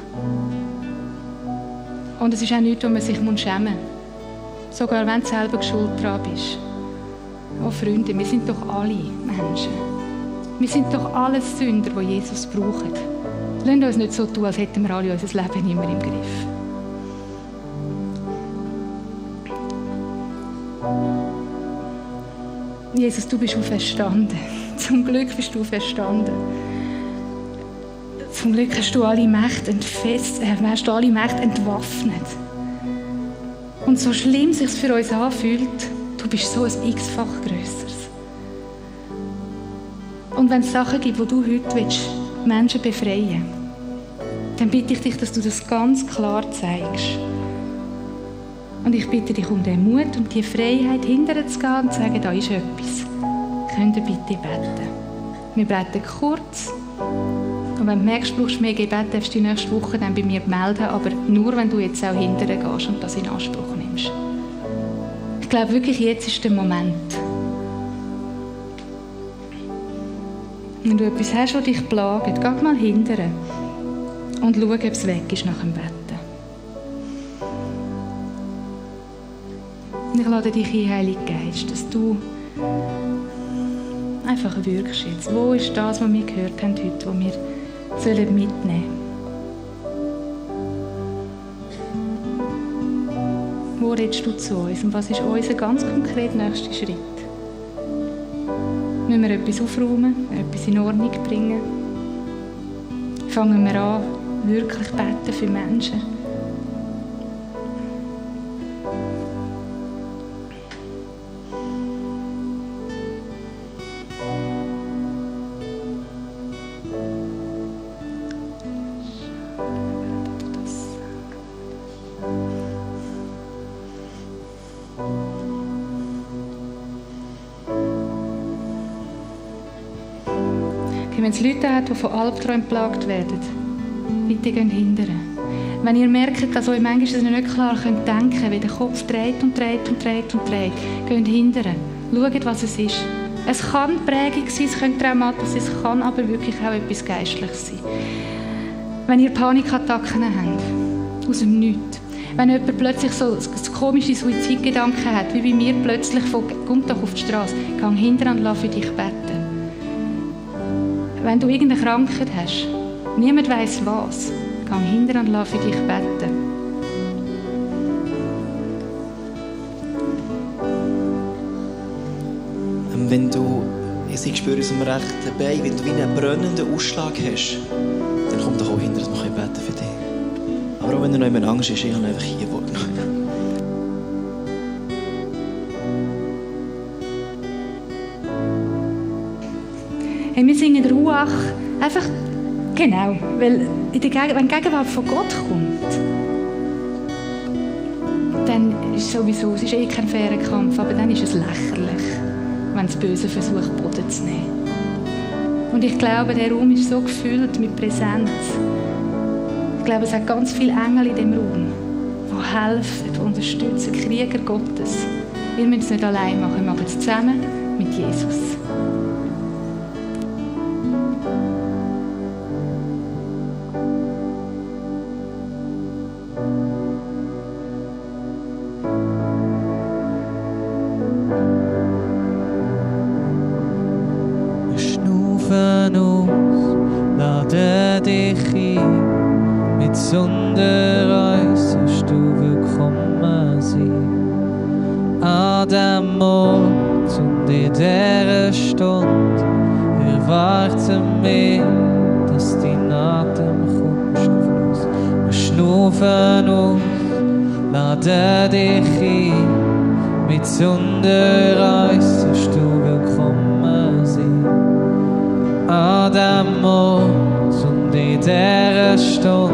Und es ist auch nichts, wo man sich schämen muss. Sogar wenn du selber schuld dran bist. Oh Freunde, wir sind doch alle Menschen. Wir sind doch alles Sünder, die Jesus brauchen. Lasst uns nicht so tun, als hätten wir alle unser Leben immer im Griff. Jesus, du bist auferstanden. Zum Glück bist du auferstanden. Zum Glück hast du alle Mächte entwaffnet. Und so schlimm es sich für uns anfühlt, du bist so ein x-fach Grösseres. Und wenn es Sachen gibt, wo du heute Menschen befreien willst, dann bitte ich dich, dass du das ganz klar zeigst. Und ich bitte dich um den Mut und die Freiheit, hinterher zu gehen und zu sagen, da ist etwas. Könnt ihr bitte beten? Wir beten kurz. Und wenn du merkst, du brauchst mehr Gebet, darfst du die nächste Woche dann bei mir melden, aber nur, wenn du jetzt auch hinterher gehst und das in Anspruch nimmst. Ich glaube wirklich, jetzt ist der Moment. Wenn du etwas hast, das dich plagt, geh mal hinterher und schau, ob es weg ist nach dem Betten. Und ich lade dich ein, Heiliger Geist, dass du einfach wirkst jetzt. Wo ist das, was wir gehört haben heute, was wir mitnehmen sollen? Wo redest du zu uns und was ist unser ganz konkret nächster Schritt? Müssen wir etwas aufräumen, etwas in Ordnung bringen? Fangen wir an, wirklich beten für Menschen? Wenn es Leute hat, die von Albträumen geplagt werden, bitte geht hinterher. Wenn ihr merkt, dass euch manchmal nicht klar denken könnt, wie der Kopf dreht und dreht und dreht und dreht, geht hinterher. Schaut, was es ist. Es kann Prägung sein, es kann traumatisch sein, es kann aber wirklich auch etwas Geistliches sein. Wenn ihr Panikattacken habt, aus dem Nichts, wenn jemand plötzlich so komische Suizidgedanken hat, wie bei mir plötzlich von «Komm doch auf die Straße», geh hinterher und lass für dich beten. Wenn du irgendeine Krankheit hast, niemand weiss was, geh hinterher und lass für dich beten. Wenn du, ich spüre es am rechten Bein, wenn du wie einen brennenden Ausschlag hast, dann komm doch auch hinterher und wir beten für dich. Aber auch wenn du noch immer Angst hast, ich habe einfach hier Worte. Hey, wir singen Ruach einfach genau, weil wenn die Gegenwart von Gott kommt, dann ist es sowieso, es ist kein fairer Kampf, aber dann ist es lächerlich, wenn das Böse versucht, Boden zu nehmen. Und ich glaube, der Raum ist so gefüllt mit Präsenz. Ich glaube, es hat ganz viele Engel in diesem Raum, die helfen, die unterstützen, Krieger Gottes. Wir müssen es nicht allein machen, wir machen es zusammen mit Jesus. Lade dich ein, mit Sünder uns sollst du willkommen sein. An dem Ort und in dieser Stunde erwarten wir, dass dein Atem kommst auf uns. Wir schnaufen aus, lade dich ein, mit Sünder uns sollst du willkommen sein. dem Ort und in dieser Stunde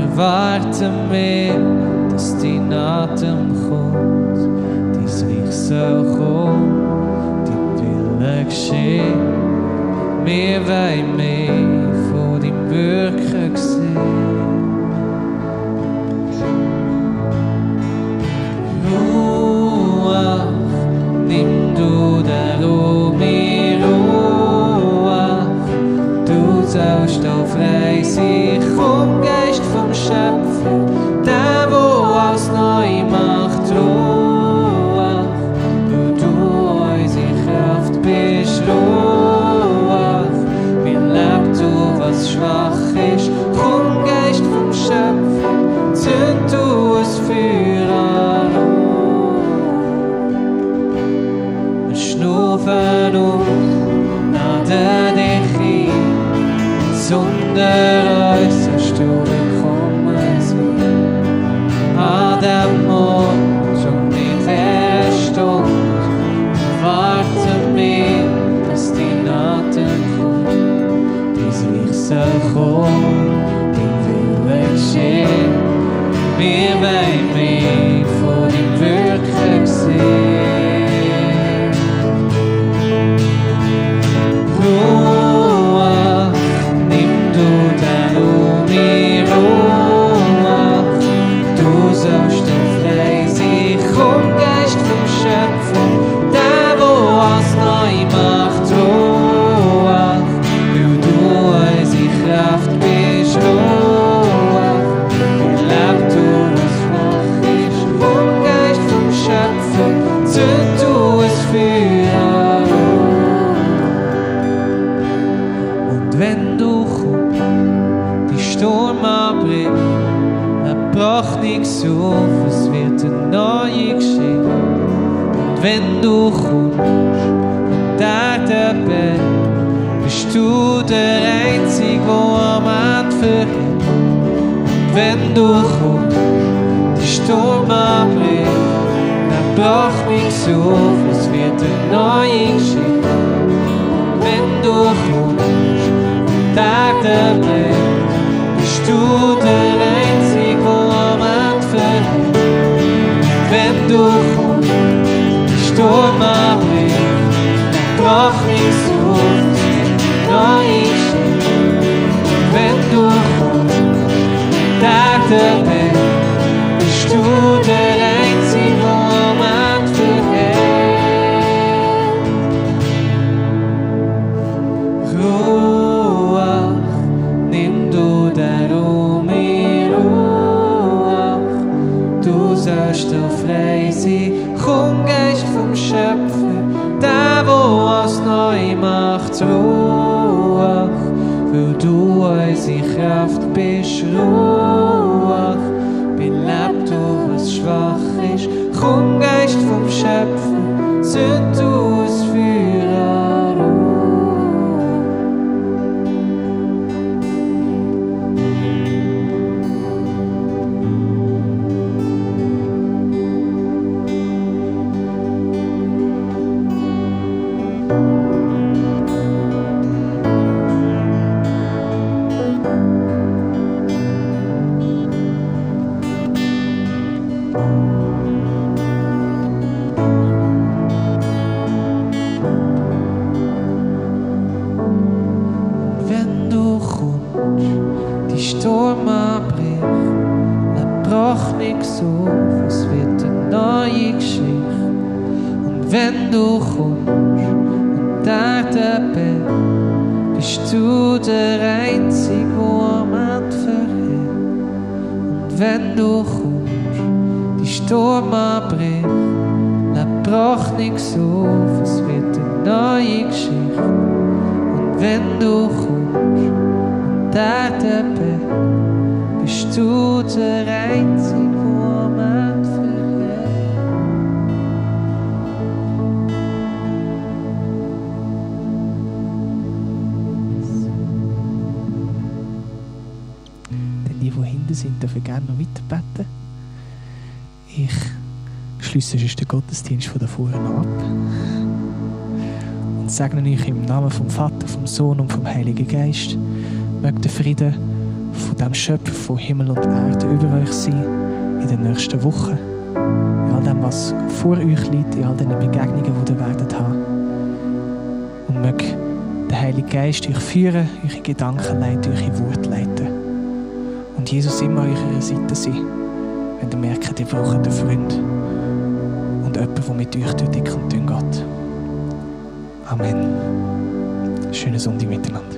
erwarten wir, dass dein Atem kommt. Dein Reich soll kommen, dein Wille geschehen. Wir wollen mehr von deinem Wirken sehen. Ruach, nimm du den Raum in Ruach. Du sollst auf frei sein, komm Geist vom Schöpfer, der, wo alles neu macht. Ruach, weil du unsere Kraft bist. Ruach, wir lebt du, was schwach ist. Komm Geist vom Schöpfer, zünd du es Feuer an. Wir schnaufen uns, laden dich ein. Unter uns sollst du willkommen sein. An dem Ort und in dieser Stunde warten wir, dass dein Atem kommt. Dein Reich soll kommen, dein Wille geschehen. Wir wollen mehr von deinem Wirken sehen. Ruach, nimm du den Raum in Ruach. Du sollst frei sein, komm Geist vom Schöpfer, der, wo alles neu macht. Ruach, weil du unsere Kraft bist. Ruach, lebt du, was schwach ist. Komm Geist vom Schöpfer, zünd du es Feuer an. Und wenn du kommst, die Sturm anbricht, dann brach nichts auf, es wird eine neue Geschichte. Und wenn du kommst und der Berg, bist du der Einzige, der am Ende verhält. Und wenn du kommst, die Sturm anbricht, dann brach nichts auf, es wird eine neue Geschichte. Und wenn du kommst, der bleibt, bist du der Einzige, der am Ende verhält. Wenn du kommst, die Sturm anbricht, dann brach nichts auf, es wird eine neue Geschichte. Wenn du kommst, der bleibt, bist du der Einzige, der am Ende verhält. Ruach, nimm du den Raum in Ruach. Du sollst frei sein, komm Geist vom Schöpfer, der, wo alles neu macht. Ruach, weil du unsere Kraft bist. Ruach, belebt du, was schwach ist. Komm Geist vom Schöpfer, zünd du es Feuer an. Wenn du kommst und der Berg, bist du der Einzige, der am Ende verhält. Und wenn du kommst, die Sturm anbricht, dann brach nichts auf, es wird eine neue Geschichte. Und wenn du kommst und der Berg, bist du der Einzige, der am Ende verhält. Die hinten sind, dürfen gerne noch weiter beten. Ich schließe den Gottesdienst von da vorne ab. segne euch im Namen vom Vater, vom Sohn und vom Heiligen Geist. Möge der Friede von dem Schöpfer von Himmel und Erde über euch sein in den nächsten Wochen. In all dem, was vor euch liegt, in all den Begegnungen, die ihr werdet haben. Und möge der Heilige Geist euch führen, eure Gedanken leiten, eure Worte leiten. Und Jesus immer an eurer Seite sein, wenn ihr merkt, ihr braucht einen Freund und jemanden, der mit euch durch dick und dünn geht. Amen. Schönen Sonntag miteinander.